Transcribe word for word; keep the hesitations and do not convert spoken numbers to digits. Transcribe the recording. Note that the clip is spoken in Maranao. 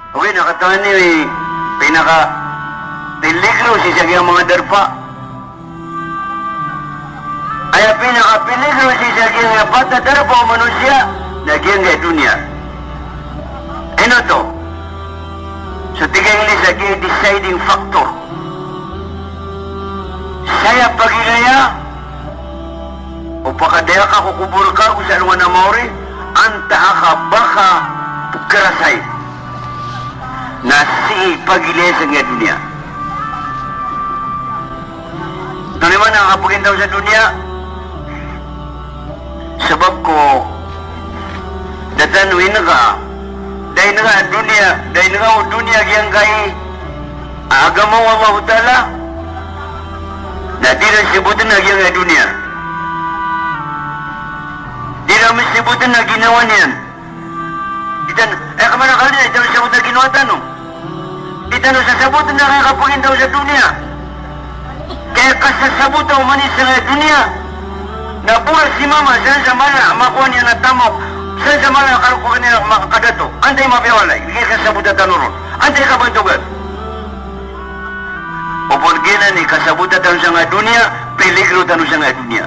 Ogaid na katawan iyo i pinakapeligro sii sa giyangkai a manga darpa. Aya pinakapeligro sii sa giyangkai a pat a darpa o manosiya na giyangkai a doniya. Ino oto? So tig a Inglis a giya i deciding factor. Saya pagilaya o pakadaya ka ko kobor ka go sa alongan a maori, antaa ka ba ka pkharasay na sii pagilaya sangkai a doniya. Antonaa i maana a kapagintaw sa doniya? Sabap ko da tano inga, da inga a doniya, da inga o doniya giyangkai a agama o Allahu Ta'ala, na di ran sabotn a giyangkai a doniya. Di ran sabotn a ginawa niyan. Di tano, eh, kamana kali na di tano sabot a ginawa tano. Di tano sasabotn a kapagintaw sa doniya. Kaya kasasabota o manis sangkai a doniya na bo a si mama, san sa mala a makowa niyan a tamok, san sa mala a karokokan iyan a ma-, kadato. Antaa i mapiya walay? Giya i kasasabota tano ron. Antaa i kabantogan? Opama giyanan i kasasabota tano sangkai a doniya, peligro tano sangkai a doniya.